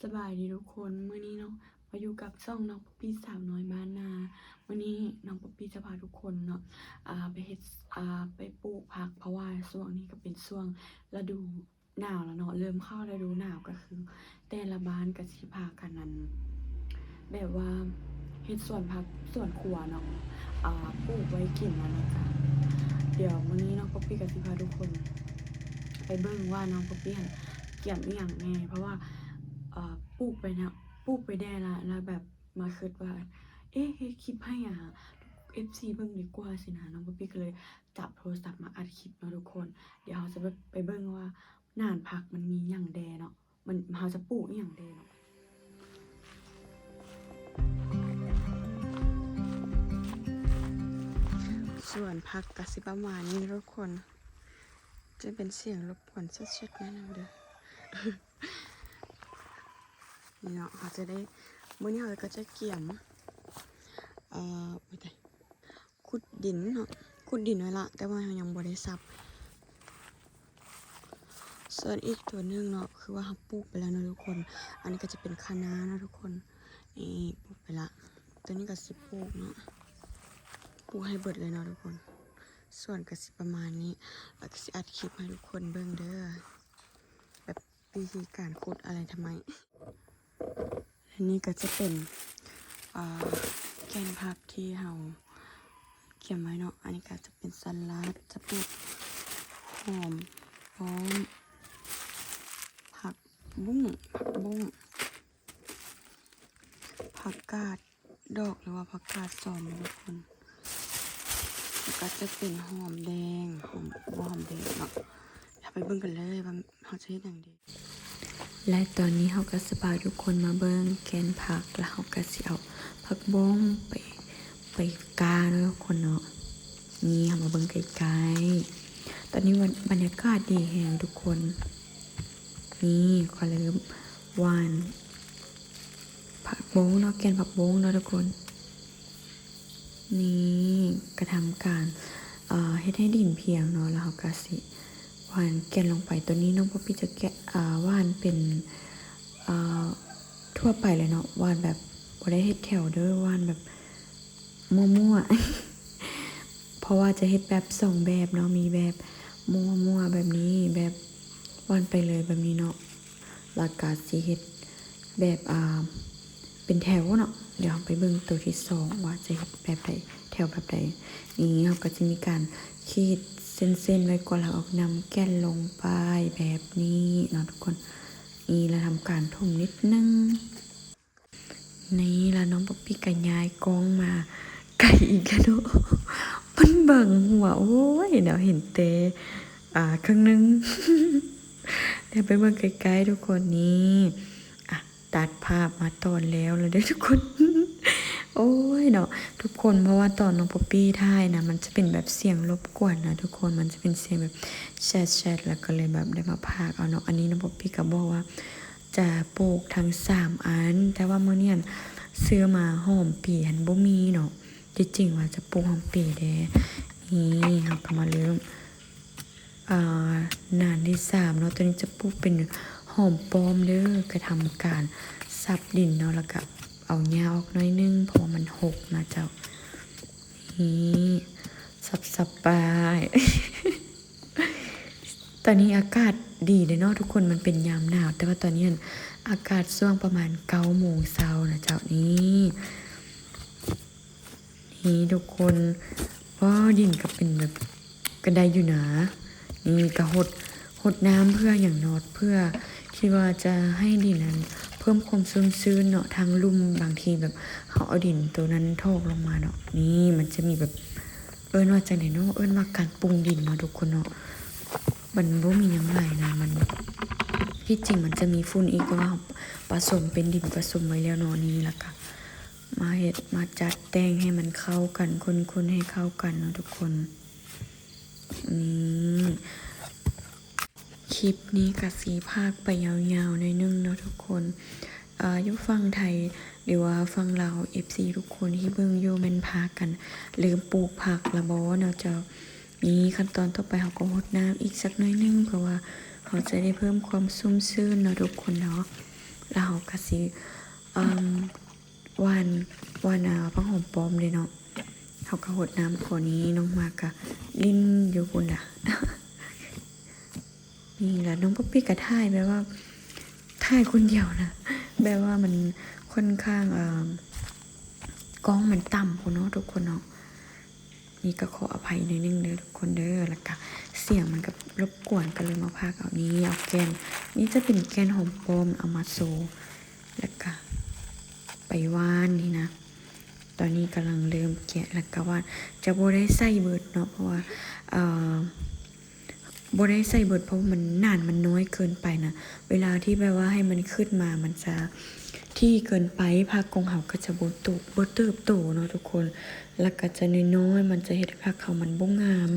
ສະບາຍດີທຸກຄົນ ມື້ນີ້ເນາະ ມາຢູ່ກັບຊ່ອງນ້ອງປອບປີ້ສາວນ້ອຍບ້ານນາ. ມື້ນີ້ນ້ອງປອບປີ້ຈະພາທຸກຄົນເນາະ ອ່າ ໄປເຮັດ ອ່າ ໄປປູກຜັກ ເພາະວ່າຊ່ວງນີ້ກໍເປັນຊ່ວງລະດູໜາວແລ້ວເນາະ ເລີ່ມເຂົ້າລະດູໜາວ ກໍຄືແຕ່ລະບ້ານກໍຊິພາກັນ ອັນ ແບບວ່າເຮັດສວນຜັກສວນຄົວເນາະ ອ່າ ປູກໄວ້ກິນຫັ້ນນະ. ກະດຽວມື້ນີ້ນ້ອງປອບປີ້ກໍຊິພາທຸກຄົນໄປເບິ່ງວ່ານ້ອງປອບປີ້ຫັ້ນກຽມອີ່ຫຍັງແດ່ ເພາະວ່າ ເອີ ປູກໄປນະ ປູກໄປແດ່ລະ ລະແບບມາຄິດວ່າ ເອະ ເຮັດຄລິບໃຫ້ ອາ ເອັຟຊີ ເບິ່ງດີກວ່າຊີ້ນະ. ນ້ອງປອບປີ້ກໍເລີຍຈັບໂທລະສັບມາອັດຄລິບເນາະທຸກຄົນ. ດຽວເຮົາຈະໄປເບິ່ງວ່າໜານຜັກມັນມີຫຍັງແດ່ເນາະ ມັນ ເຮົາຈະປູກອີ່ຫຍັງແດ່ເນາະ. ສວນຜັກກະຊິປະມານນີ້ທຸກຄົນ ຈະເປັນສຽງລົບກວນເຊັດໆໜ້ອຍໜຶ່ງເດີ. ນີ້ເນາະ ເຮົາຈະໄດ້ ມື້ນີ້ເຮົາກໍຈະກຽມ ເອີ ໂອ້ຍຕາຍ ຂຸດດິນເນາະ ຂຸດດິນໄວ້ລະ ແຕ່ວ່າເຮົາຍັງບໍ່ໄດ້ສັບ. ສ່ວນອີກຕົວໜຶ່ງເນາະ ຄືວ່າເຮົາປູກໄປແລ້ວເນາະທຸກຄົນ ອັນນີ້ກໍຈະເປັນຄະນ້າເນາະທຸກຄົນ ນີ້ປູກໄປລະ. ຕົວນີ້ກໍຊິປູກເນາະ ປູກໃຫ້ເບິດເລີຍເນາະທຸກຄົນ. ສວນກໍຊິປະມານນີ້ ແລ້ວກໍຊິອັດຄລິບໃຫ້ທຸກຄົນເບິ່ງເດີ ແບບ ວິທີການຂຸດອະໄລທຳໄມ. ແລະນີ້ກໍຈະເປັນ ອ່າ ແກ່ນຜັກທີ່ເຮົາກຽມໄວ້ເນາະ. ອັນນີ້ກໍຈະເປັນສະຫຼັດ ຈະປູກຫອມປ້ອມ ຜັກບຸ້ງ ຜັກບຸ້ງ ຜັກກາດ ດອກ ຫຼືວ່າຜັກກາດຊອນເນາະທຸກຄົນ. ແລ້ວກໍຈະເປັນຫອມແດງ ຫອມ ບໍ່ ຫອມແດງເນາະ. ເຮົາໄປເບິ່ງກັນເລີຍວ່າເຮົາຈະເຮັດຫຍັງດີ. ແລະຕອນນີ້ເຮົາກໍຊິພາທຸກຄົນມາເບິ່ງແກ່ນຜັກ ແລ້ວເຮົາກໍຊິເອົາຜັກບົ້ງໄປ ໄປກ້າເນາະທຸກຄົນເນາະ. ນີ້ເຮົາມາເບິ່ງໃກ້ໆ ຕອນນີ້ບັນ ບັນຍາກາດດີແຮງທຸກຄົນ. ນີ້ຂ້ອຍເລີ່ມຫວ່ານຜັກບົ້ງເນາະ ແກ່ນຜັກບົ້ງເນາະທຸກຄົນ. ນີ້ກະທຳການ ເອີ ເຮັດໃຫ້ດິນພຽງເນາະ ແລ້ວເຮົາກະຊິຫວ່ານແກ່ນລົງໄປ. ໂຕນີ້ນ້ອງປອບປີ້ຈະແກ່ນ ເອີ ຫວ່ານເປັນ ເອີ ທົ່ວໄປເລີຍເນາະ ຫວ່ານແບບບໍ່ໄດ້ເຮັດແຖວເດີ ຫວ່ານແບບ ມົ້ວໆ ເພາະວ່າຈະເຮັດແບບສອງແບບເນາະ ມີແບບມົ້ວໆ ແບບນີ້ ແບບຫວ່ານໄປເລີຍແບບນີ້ເນາະ ແລ້ວກະຊິເຮັດແບບ ອ່າ ເປັນແຖວເນາະ. ດຽວເຮົາໄປເບິ່ງໂຕທີສອງວ່າຈະເຮັດແບບໃດ ແຖວແບບໃດ. ນີ້ເຮົາກໍຈະມີການຂີດເສັ້ນໆ ໄວ້ກ່ອນ ແລ້ວເອົານຳແກ່ນລົງໄປແບບນີ້ເນາະທຸກຄົນ. ນີ້ ແລ້ວທຳການຖົມນິດໜຶ່ງ. ນີ້ລະ ນ້ອງປອບປີ້ກະຍ້າຍກ້ອງມາໄກອີກແລ້ວເນາະ ມັນບັງຫົວ. ໂອ້ຍເນາະ ເຫັນແຕ່ ອ່າ ເຄິ່ງໜຶ່ງ. ດຽວໄປເບິ່ງໃກ້ໆທຸກຄົນ. ນີ້ ອ່ະ ຕັດພາບມາຕອນແລ້ວລະເດີທຸກຄົນ. ໂອ້ຍເນາະ ທຸກຄົນ ເພາະວ່າຕອນນ້ອງປອບປີ້ຖ່າຍນະ ມັນຈະເປັນແບບສຽງລົບກວນນະທຸກຄົນ ມັນຈະເປັນສຽງແບບແຊັດໆ ແລ້ວກໍເລີຍແບບໄດ້ມາພາກເອົາເນາະ. ອັນນີ້ນ້ອງປອບປີ້ກໍບອກວ່າ ຈະປູກທັງສາມອັນ ແຕ່ວ່າມື້ນີ້ຫັ້ນຊື້ມາຫອມປີຫັ້ນບໍ່ມີເນາະ. ທີ່ຈິງວ່າຈະປູກຫອມປີເດ້. ນີ້ເຮົາກໍມາເລີ່ມ ອ່າ ໜານທີສາມເນາະ. ໂຕນີ້ຈະປູກເປັນຫອມປ້ອມເດີ. ກະທຳການສັບດິນເນາະ ແລ້ວກະເອົາຫຍ້າອອກໜ້ອຍໜຶ່ງ ເພາະວ່າມັນຮົກນະເຈົ້າ. ນີ້ ສັບໆໄປ. ຕອນນີ້ອາກາດດີເດ້ເນາະທຸກຄົນ ມັນເປັນຍາມໜາວ ແຕ່ວ່າຕອນນີ້ຫັ້ນອາກາດຊ່ວງປະມານເກົ້າໂມງເຊົ້ານະເຈົ້າ. ນີ້ ນີ້ທຸກຄົນ ວ້າວ ດິນກໍເປັນແບບ ກໍໄດ້ຢູ່ນະ. ນີ້ກໍຫົດ ຫົດນ້ຳເພື່ອຫຍັງເນາະ ເພື່ອທີ່ວ່າຈະໃຫ້ດິນນັ້ນເພີ່ມຄວາມຊຸ່ມຊື່ນເນາະ ທາງລຸ່ມ ບາງທີແບບເຮົາເອົາດິນໂຕນັ້ນຖອກລົງມາເນາະ. ນີ້ມັນຈະມີແບບ ເອີ້ນວ່າຈັ່ງໃດເນາະ ເອີ້ນວ່າການປຸງດິນເນາະທຸກຄົນເນາະ. ມັນບໍ່ມີຫຍັງຫຼາຍນະ ມັນ ທີ່ຈິງມັນຈະມີຝຸ່ນອີກ ເພາະວ່າເຮົາປະສົມເປັນດິນປະສົມໄວ້ແລ້ວເນາະ. ນີ້ ແລ້ວກະມາເຮັດ ມາຈັດແຕ່ງໃຫ້ມັນເຂົ້າກັນ ຄົນໆໃຫ້ເຂົ້າກັນເນາະທຸກຄົນ. ນີ້ ຄລິບນີ້ກະຊິພາກໄປຍາວໆໜ້ອຍໜຶ່ງເນາະທຸກຄົນ. ເອີ ຢູ່ຝັ່ງໄທ ຫຼືວ່າຝັ່ງລາວ ເອັຟຊີ ທຸກຄົນທີ່ເບິ່ງຢູ່ ແມ່ນພາກັນເລີ່ມປູກຜັກລະບໍ່ເນາະເຈົ້າ? ນີ້ ຂັ້ນຕອນຕໍ່ໄປເຮົາກໍຫົດນ້ຳອີກສັກໜ້ອຍໜຶ່ງ ເພື່ອວ່າເຮົາຈະໄດ້ເພີ່ມຄວາມຊຸ່ມຊື່ນເນາະທຸກຄົນເນາະ. ແລ້ວເຮົາກໍຊິ ເອີ່ມ ຫວ່ານ ຫວ່ານ ອ່າ ຜັກຫອມປ້ອມເດ້ເນາະ. ເຮົາກໍຫົດນ້ຳ ຕອນນີ້ນ້ອງໝາກະຫຼິ້ນຢູ່ພຸ້ນລະ. ນີ້ລະ ນ້ອງປອບປີ້ກໍຖ່າຍແບບວ່າ ຖ່າຍຄົນດຽວນະ ແບບວ່າມັນຄ່ອນຂ້າງ ເອີ່ມ ກ້ອງມັນຕ່ຳພຸ້ນເນາະທຸກຄົນເນາະ. ນີ້ກໍຂໍອະໄພໜ້ອຍໜຶ່ງເດີທຸກຄົນເດີ ແລ້ວກະສຽງມັນກໍລົບກວນ ກໍເລີຍມາພາກເອົານີ້ ເອົາແກ່ນ ນີ້ຈະເປັນແກ່ນຫອມປ້ອມ ເອົາມາໂຊ ແລ້ວກະໄປຫວ່ານນີ້ນະ. ຕອນນີ້ກຳລັງເລີ່ມແກະ ແລ້ວກະຫວ່ານ ຈະບໍ່ໄດ້ໃສ່ເບິດເນາະ ເພາະວ່າ ເອີ່ ບໍ່ໄດ້ໃສ່ເບິດ ເພາະວ່າມັນ ໜານມັນນ້ອຍເກີນໄປນະ. ເວລາທີ່ແບບວ່າໃຫ້ມັນຂຶ້ນມາ ມັນຈະຖີ່ເກີນໄປ ຜັກຂອງເຮົາກໍຈະບໍ່ໂຕ ບໍ່ເຕີບໂຕເນາະທຸກຄົນ ແລ້ວກໍຈະນ້ອຍໆ ມັນຈະເຮັດໃຫ້ຜັກເຮົາມັນບໍ່ງາມ.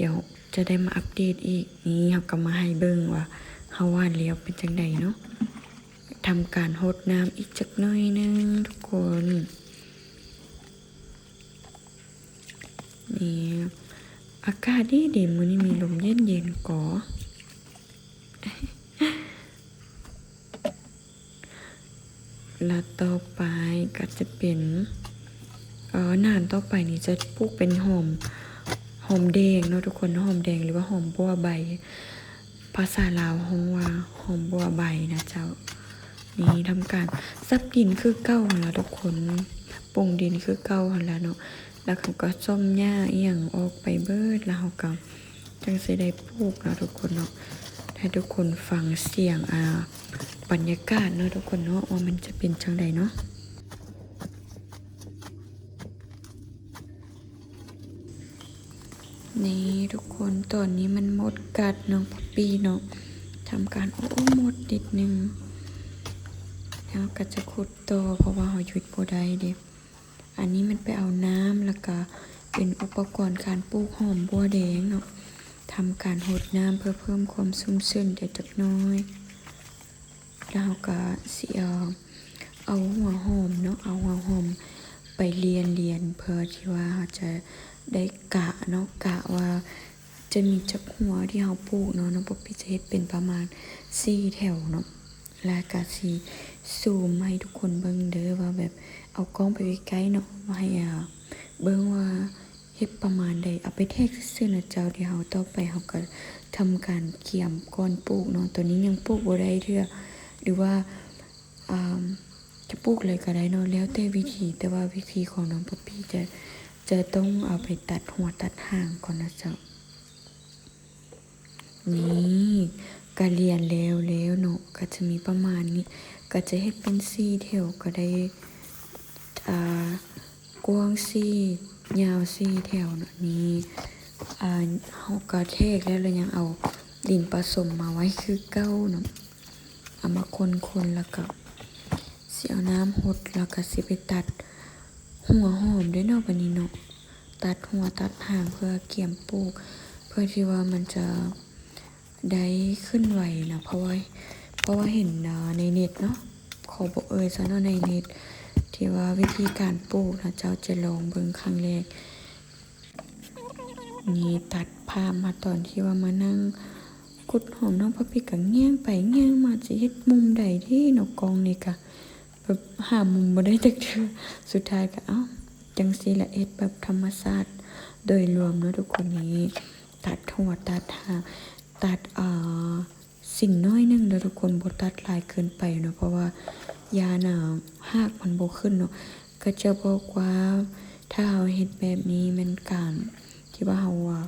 ດຽວຈະໄດ້ມາອັບເດດອີກ. ນີ້ເຮົາກໍມາໃຫ້ເບິ່ງວ່າເຮົາຫວ່ານແລ້ວເປັນຈັ່ງໃດເນາະ. ທຳການຫົດນ້ຳອີກຈັກໜ້ອຍໜຶ່ງທຸກຄົນ. ນີ້ ອາກາດດີດີ ມື້ນີ້ມີລົມເຢັນໆ ກໍ ແລ້ວຕໍ່ໄປກໍຈະເປັນ ເອີ ໜານຕໍ່ໄປນີ້ຈະປູກເປັນຫອມ ຫອມແດງເນາະທຸກຄົນ ຫອມແດງ ຫຼືວ່າຫອມບົ່ວໃບ. ພາສາລາວຮ້ອງວ່າຫອມບົ່ວໃບນະເຈົ້າ. ນີ້ທຳການສັບດິນຄືເກົ່າຫັ້ນລະທຸກຄົນ ປຸງດິນຄືເກົ່າຫັ້ນລະເນາະ. ແລ້ວເຂົາກໍສ້ອມຫຍ້າອີ່ຫຍັງອອກໄປເບິດ ແລ້ວເຮົາກໍຈັ່ງຊິໄດ້ປູກເນາະທຸກຄົນເນາະ. ໃຫ້ທຸກຄົນຟັງສຽງ ອ່າ ບັນຍາກາດເນາະທຸກຄົນເນາະ ວ່າມັນຈະເປັນຈັ່ງໃດເນາະ. ນີ້ທຸກຄົນ ຕອນນີ້ມັນມົດກັດນ້ອງປອບປີ້ເນາະ ທຳການ ໂອ້ ມົດນິດໜຶ່ງ ເຮົາກໍຈະຂຸດຕໍ່ ເພາະວ່າເຮົາຢຸດບໍ່ໄດ້ເດ້. ອັນນີ້ມັນໄປເອົານ້ຳ ແລ້ວກະເປັນອຸປະກອນການປູກຫອມບົ່ວແດງເນາະ ທຳການຫົດນ້ຳເພື່ອເພີ່ມຄວາມຊຸ່ມຊື່ນໄດ້ຈັກໜ້ອຍ. ແລ້ວເຮົາກໍຊິເອົາ ເອົາຫົວຫອມເນາະ ເອົາຫົວຫອມໄປລຽນໆ ເພື່ອທີ່ວ່າເຮົາຈະໄດ້ກະເນາະ ກະວ່າຈະມີຈັກຫົວທີ່ເຮົາປູກເນາະ. ນ້ອງປອບປີ້ຈະເຮັດເປັນປະມານສີ່ແຖວເນາະ ແລ້ວກໍຊິຊູມໃຫ້ທຸກຄົນເບິ່ງເດີ ວ່າແບບເອົາກ້ອງໄປໃກ້ໆເນາະ ວ່າໃຫ້ ອ່າ ເບິ່ງວ່າ ເຮັດປະມານໃດ ເອົາໄປແທກຊື່ໆນະເຈົ້າ. ດຽວເຮົາ ຕໍ່ໄປເຮົາກໍທຳການກຽມກ່ອນປູກເນາະ. ຕອນນີ້ຍັງປູກບໍ່ໄດ້ເທື່ອ ຫຼືວ່າ ອ່າ ຈະປູກເລີຍກໍໄດ້ເນາະ ແລ້ວແຕ່ວິທີ ແຕ່ວ່າວິທີຂອງນ້ອງປອບປີ້ຈະ ຈະຕ້ອງເອົາໄປຕັດຫົວຕັດຫາງກ່ອນນະເຈົ້າ. ນີ້ກະລຽນແລ້ວແລ້ວເນາະ ກະຈະມີປະມານນີ້ ກະຈະເຮັດເປັນສີ່ແຖວ ກະໄດ້ ອ່າ ກວ້າງສີ່ ຍາວສີ່ແຖວເນາະ. ນີ້ ອ່າ ເຮົາກະແທກແລ້ວ ແລ້ວຍັງເອົາດິນປະສົມມາໄວ້ຄືເກົ່າເນາະ ເອົາມາຄົນໆ ແລ້ວກະຊິເອົານ້ຳຫົດ ແລ້ວກະຊິໄປຕັດຫົວຫອມເດ້ເນາະ ບາດນີ້ເນາະ. ຕັດຫົວຕັດຫາງເພື່ອກຽມປູກ ເພື່ອທີ່ວ່າມັນຈະໄດ້ຂຶ້ນໄວນະ ເພາະວ່າ ເພາະວ່າເຫັນ ອ່າ ໃນເນັດເນາະ ຂໍບໍ່ເອີ່ຍຊະເນາະ ໃນເນັດ ທີ່ວ່າວິທີການປູກນະ ເຈົ້າຈະລອງເບິ່ງຄັ້ງແລກ. ນີ້ຕັດພາບມາຕອນທີ່ວ່າມານັ່ງຂຸດຫອມ ນ້ອງປອບປີ້ກະແງນໄປແງນມາ ຊິເຮັດມຸມໃດດີເນາະ ກ້ອງນີ້ກະ ແບບຫາມຸມບໍ່ໄດ້ຈັກເທື່ອ ສຸດທ້າຍກໍ ເອົ້າ ຈັ່ງຊີ້ລະ ເຮັດແບບທຳມະຊາດໂດຍລວມເນາະທຸກຄົນ. ນີ້ຕັດຫົວຕັດຫາງ ຕັດ ອ່າ ສິ້ນໜ້ອຍໜຶ່ງເດີທຸກຄົນ ບໍ່ຕັດຫຼາຍເກີນໄປເນາະ ເພາະວ່າຢ້ານ ອ່າ ຮາກມັນບໍ່ຂຶ້ນເນາະ. ກໍຈະບອກວ່າ ຖ້າເຮົາເຮັດແບບນີ້ແມ່ນການທີ່ວ່າເຮົາ ອ່າ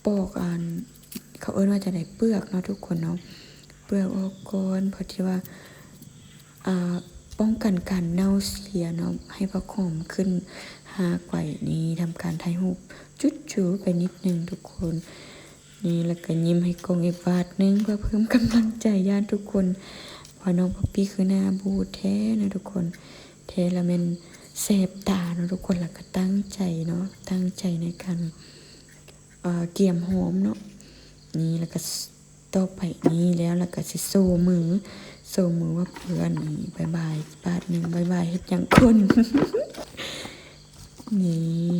ປອກ ອັນ ເຂົາເອີ້ນວ່າຈັ່ງໃດ ເປືອກເນາະທຸກຄົນເນາະ ເປືອກອອກກ່ອນ ເພື່ອທີ່ວ່າ ອ່າ ປ້ອງກັນການເນົ່າເສຍເນາະ ໃຫ້ຜັກຫອມຂຶ້ນຮາກໄວ. ນີ້ທຳການຖ່າຍຮູບຈຸດຈູໄປນິດໜຶ່ງທຸກຄົນ. ນີ້ ແລ້ວກໍຍິ້ມໃຫ້ກ້ອງອີກບາດໜຶ່ງ ເພື່ອເພີ່ມກຳລັງໃຈຢ້ານທຸກຄົນ ວ່ານ້ອງປອບປີ້ຄືໜ້າບູດແທ້ນະທຸກຄົນ. ແທ້ລະແມ່ນແສບຕາເນາະທຸກຄົນ ແລ້ວກໍຕັ້ງໃຈເນາະ ຕັ້ງໃຈໃນການ ເອີ່ ກຽມຫອມເນາະ. ນີ້ ແລ້ວກໍຕໍ່ໄປນີ້ແລ້ວ ແລ້ວກໍຊິໂຊມື ໂຊມືວ່າເປື້ອນ. ນີ້ບາຍບາຍບາດໜຶ່ງ ບາຍບາຍເຮັດຫຍັງຄົນ ນີ້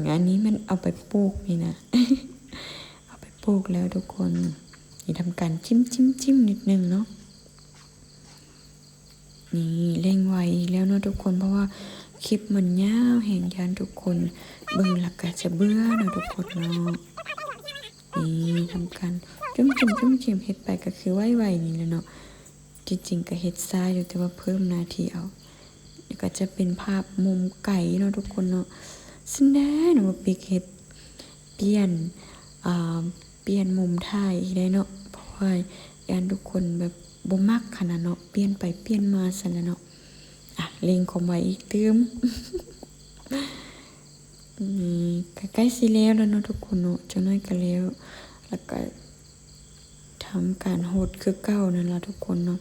ອັນນີ້ມັນເອົາໄປປູກນີ້ນະ ເອົາໄປປູກແລ້ວທຸກຄົນ. ນີ້ທຳການຈິ້ມໆໆນິດໜຶ່ງເນາະ. ນີ້ເລັ່ງໄວອີກແລ້ວເນາະທຸກຄົນ ເພາະວ່າຄລິບມັນຍາວແຮງ ຢ້ານທຸກຄົນເບິ່ງແລ້ວກະຈະເບື່ອເນາະທຸກຄົນເນາະ. ນີ້ທຳການຈຸ້ມຈິ້ມຈຸ້ມຈິ້ມ ເຮັດໄປກະຄືໄວໆນີ້ແຫຼະເນາະ. ທີ່ຈິງກະເຮັດຊ້າຢູ່ ແຕ່ວ່າເພີ່ມໜ້າທີ່ເອົາ. ແລ້ວກະຈະເປັນພາບມຸມໄກເນາະທຸກຄົນເນາະ. ຊັ້ນແດ່ນ້ອງປະປີກເຮັດ ປ່ຽນ ອ່າ ປ່ຽນມຸມຖ່າຍອີກໄດ້ເນາະ ເພາະວ່າຢ້ານທຸກຄົນແບບບໍ່ມັກຫັ້ນນະເນາະ ປ່ຽນໄປປ່ຽນມາຊັ້ນແຫຼະເນາະ. ອ່ະ ເລັ່ງຄວາມໄວອີກຕື່ມ. ນີ້ກະໃກ້ຊິແລ້ວແລ້ວເນາະທຸກຄົນເນາະ ຈັກໜ້ອຍກະແລ້ວ. ແລ້ວກະທຳການຫົດຄືເກົ່ານັ້ນລະທຸກຄົນເນາະ.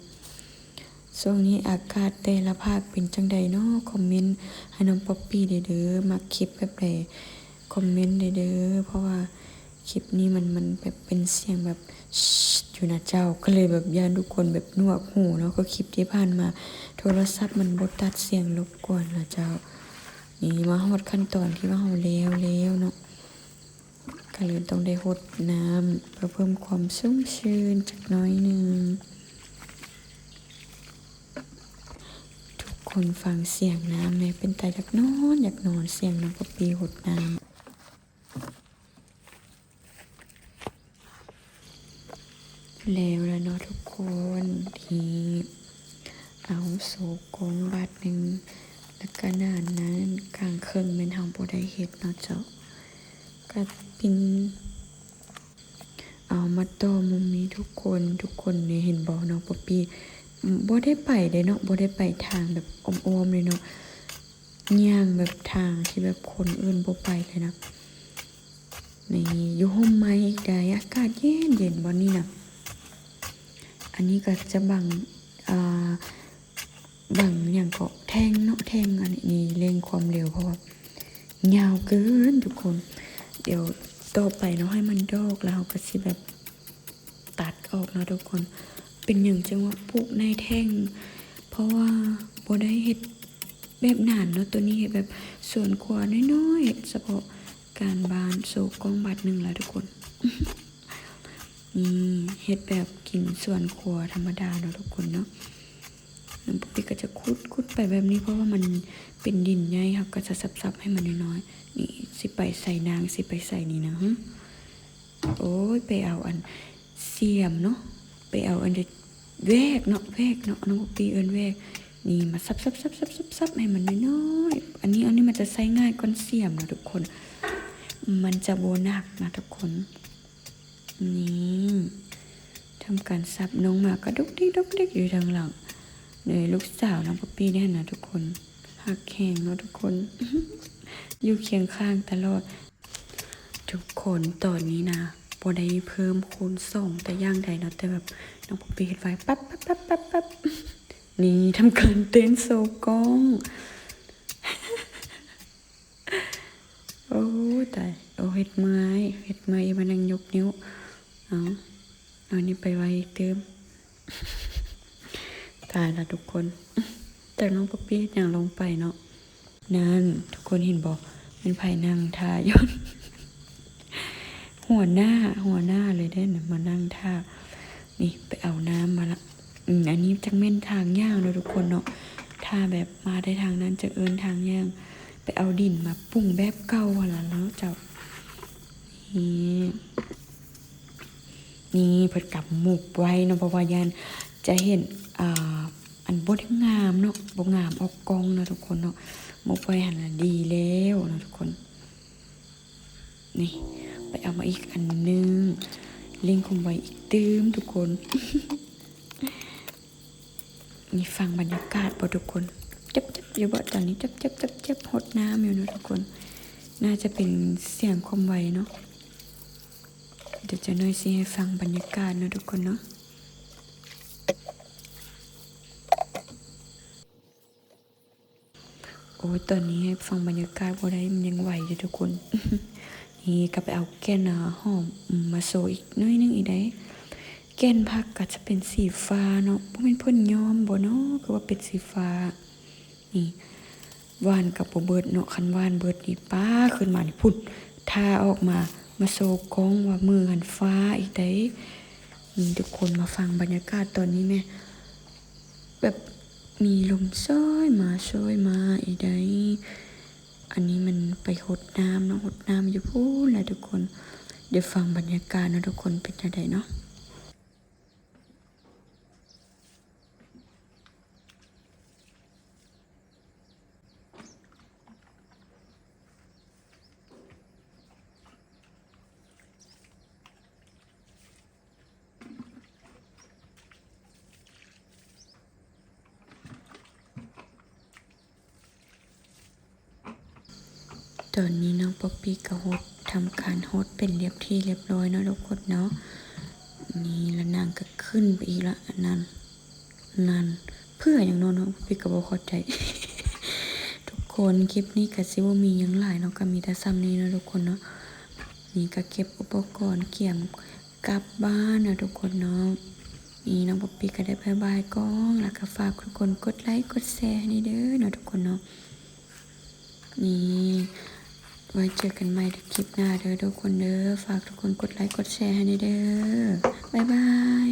ຊ່ວງນີ້ອາກາດແຕ່ລະພາກເປັນຈັ່ງໃດເນາະ ຄອມເມັນໃຫ້ນ້ອງປອບປີ້ແດ່ເດີ. ມັກຄລິບແບບໃດຄອມເມັນແດ່ເດີ ເພາະວ່າຄລິບນີ້ມັນ ມັນແບບເປັນສຽງແບບຢູ່ນະເຈົ້າ ກະເລີຍແບບຢ້ານທຸກຄົນແບບໜວກຫູເນາະ ຄືຄລິບທີ່ຜ່ານມາ ໂທລະສັບມັນບໍ່ຕັດສຽງລົບກວນນະເຈົ້າ. ນີ້ມາຮອດຂັ້ນຕອນທີ່ວ່າເຮົາແລ້ວແລ້ວເນາະ ກະເລີຍຕ້ອງໄດ້ຫົດນ້ຳເພື່ອເພີ່ມຄວາມຊຸ່ມຊື່ນຈັກໜ້ອຍໜຶ່ງ. ທຸກຄົນຟັງສຽງນ້ຳແດ່ ເປັນຕາຢາກນອນ ຢາກນອນ ສຽງນ້ອງປອບປີ້ຫົດນ້ຳ. ແລ້ວລະເນາະທຸກຄົນ ທີ່ເອົາໂຊກ້ອງບາດໜຶ່ງ ແລ້ວກະໜ້ານັ້ນກາງເຄິ່ງແມ່ນເຮົາບໍ່ໄດ້ເຮັດເນາະເຈົ້າ ກະປິ່ນເອົາມາຕໍ່ມຸມນີ້ທຸກຄົນ. ທຸກຄົນນີ້ເຫັນບໍ່ ນ້ອງປອບປີ້ບໍ່ໄດ້ໄປເດ້ເນາະ ບໍ່ໄດ້ໄປທາງແບບອ້ອມໆເລີຍເນາະ ຍ່າງແບບທາງທີ່ແບບຄົນອື່ນບໍ່ໄປເລີຍນະ. ນີ້ຢູ່ຮົ່ມໄມ້ອີກໃດ໋ ອາກາດເຢັນໆ ບ່ອນນີ້ນະ. ອັນນີ້ກະຈະບັງ ອ່າ ບັງຫຍັງເກາະ ແທ່ງເນາະ ແທ່ງ. ອັນນີ້ເລັ່ງຄວາມເລັວ ເພາະວ່າຍາວເກີນທຸກຄົນ. ດຽວຕໍ່ໄປເນາະ ໃຫ້ມັນດອກແລ້ວເຮົາກະຊິແບບ ຕັດອອກເນາະທຸກຄົນ. ເປັນຫຍັງຈຶ່ງວ່າປູກໃນແທ່ງ ເພາະວ່າບໍ່ໄດ້ເຮັດແບບນັ້ນເນາະ ໂຕນີ້ເຮັດແບບສວນຄົວນ້ອຍໆ ເຮັດສະເພາະການບ້ານ ໂຊກ້ອງບາດໜຶ່ງລະທຸກຄົນ. ນີ້ເຮັດແບບກິນສວນຄົວທຳມະດາເນາະທຸກຄົນເນາະ. ນ້ອງປະປີກະຈະຂຸດ ຂຸດໄປແບບນີ້ ເພາະວ່າມັນເປັນດິນໃຫຍ່ ເຮົາກະຈະສັບໆໃຫ້ມັນນ້ອຍໆ. ນີ້ຊິໄປໃສນາງ ຊິໄປໃສນີ້ນະ. ໂອ້ຍ ໄປເອົາອັນສຽມເນາະ ໄປເອົາອັນແວກເນາະ ແວກເນາະ ນ້ອງປະປີເອີ້ນແວກ. ນີ້ມາສັບໆໆໆໃຫ້ມັນນ້ອຍໆ. ອັນນີ້ ອັນນີ້ມັນຈະໃຊ້ງ່າຍກ່ອນສຽມເນາະທຸກຄົນ ມັນຈະບໍ່ໜັກນະທຸກຄົນ. ນີ້ທຳການສັບ ນ້ອງໝາກະດຸກດິກດຸກດິກຢູ່ທາງຫຼັງ. ນີ້ລູກສາວນ້ອງປະປີນີ້ຫັ້ນນະທຸກຄົນ ຮັກແຮງເນາະທຸກຄົນ ຢູ່ຄຽງຂ້າງຕະຫຼອດ. ທຸກຄົນ ຕອນນີ້ນະ ບໍ່ໄດ້ເພີ່ມຄູນສອງແຕ່ຢ່າງໃດເນາະ ແຕ່ແບບນ້ອງປະປີເຮັດໄວປັບໆໆໆ. ນີ້ທຳການເຕັ້ນໂຊກ້ອງ. ໂອ້ ຕາຍ ໂອ້ ເຮັດເມື່ອຍ ເຮັດເມື່ອຍ ມານັ່ງຍົກນິ້ວ. ເອົາ ເອົານີ້ໄປໄວ້ອີກຕື່ມ. ຕາຍລະທຸກຄົນ ຈັກນ້ອງປະປີ້ເຮັດຫຍັງລົງໄປເນາະ. ນັ້ນ ທຸກຄົນເຫັນບໍ່ ແມ່ນໃຜນັ່ງຖ້າຢູ່ ຫົວໜ້າ ຫົວໜ້າເລີຍເດ້ ມານັ່ງຖ້າ. ນີ້ໄປເອົານ້ຳມາລະ. ອືມ ອັນນີ້ຈັກແມ່ນທາງຍ່າງເນາະທຸກຄົນເນາະ ຖ້າແບບມາໄດ້ທາງນັ້ນຈະເອີ້ນທາງຍ່າງ. ໄປເອົາດິນມາປຸງແບບເກົ່າຫັ້ນລະເນາະເຈົ້າ. ນີ້ ນີ້ເພິ່ນກະໝົບໄວ້ເນາະ ເພາະວ່າຢ້ານຈະເຫັນ ອ່າ ອັນບໍ່ໄດ້ງາມເນາະ ບໍ່ງາມອອກກ້ອງເນາະທຸກຄົນເນາະ. ໝົບໄວ້ຫັ້ນລະດີແລ້ວເນາະທຸກຄົນ. ນີ້ ໄປເອົາມາອີກອັນໜຶ່ງ ເລັ່ງຄວາມໄວອີກຕື່ມທຸກຄົນ. ນີ້ຟັງບັນຍາກາດບໍ່ທຸກຄົນ ຈັບໆຢູ່ບໍ່ ຕອນນີ້ຈັບໆໆ ຫົດນ້ຳຢູ່ເນາະທຸກຄົນ. ໜ້າຈະເປັນສຽງຄວາມໄວເນາະ. ດຽວຈັກໜ້ອຍຊິໃຫ້ຟັງບັນຍາກາດເນາະທຸກຄົນເນາະ. ໂອ້ຍ ຕອນນີ້ໃຫ້ຟັງບັນຍາກາດບໍ່ໄດ້ ມັນຍັງໄວຢູ່ທຸກຄົນ. ນີ້ກະໄປເອົາແກ່ນ ອາ ຫອມ ອືມ ມາໂຊອີກໜ້ອຍໜຶ່ງອີກໃດ໋. ແກ່ນຜັກກະຈະເປັນສີຟ້າເນາະ ບໍ່ແມ່ນເພິ່ນຍ້ອມບໍ່ເນາະ ຄືວ່າເປັນສີຟ້າ. ນີ້ຫວ່ານກະບໍ່ເບິດເນາະ ຄັນຫວ່ານເບິດນີ້ ປ້າ ຂຶ້ນມານີ້ພຸ້ນ ຖ້າອອກມາ ມາໂຊກ້ອງວ່າມືຫັ້ນຟ້າອີກໃດ໋. ນີ້ທຸກຄົນ ມາຟັງບັນຍາກາດຕອນນີ້ແມ້ ແບບມີລົມໂຊຍມາໂຊຍມາອີ່ໃດ໋. ອັນນີ້ມັນໄປຫົດນ້ຳເນາະ ຫົດນ້ຳຢູ່ພຸ້ນແຫຼະທຸກຄົນ. ດຽວຟັງບັນຍາກາດເນາະທຸກຄົນ ເປັນຈັ່ງໃດເນາະ. ຕອນນີ້ນ້ອງປອບປີ້ກໍຫົດ ທຳການຫົດເປັນລຽບທີ່ລຽບຮ້ອຍເນາະທຸກຄົນເນາະ. ນີ້ລະນາງກໍຂຶ້ນໄປອີກລະ ອັນນັ້ນ ນັ້ນ ເພື່ອຫຍັງເນາະ ນ້ອງປອບປີ້ກໍບໍ່ເຂົ້າໃຈ. ທຸກຄົນ ຄລິບນີ້ກໍຊິບໍ່ມີຫຍັງຫຼາຍເນາະ ກໍມີແຕ່ຊ່ຳນີ້ເນາະທຸກຄົນເນາະ. ນີ້ກໍເກັບອຸປະກອນກຽມກັບບ້ານເນາະທຸກຄົນເນາະ. ນີ້ນ້ອງປອບປີ້ກໍໄດ້ບາຍບາຍກ້ອງ ແລ້ວກໍຝາກທຸກຄົນກົດໄລກົດແຊໃຫ້ແດ່ເດີເນາະທຸກຄົນເນາະ. ນີ້ ໄວ້ເຈີກັນໃໝ່ຄລິບໜ້າເດີທຸກຄົນເດີ. ຝາກທຸກຄົນກົດໄລກົດແຊໃຫ້ແດ່ເດີ. ບາຍບາຍ.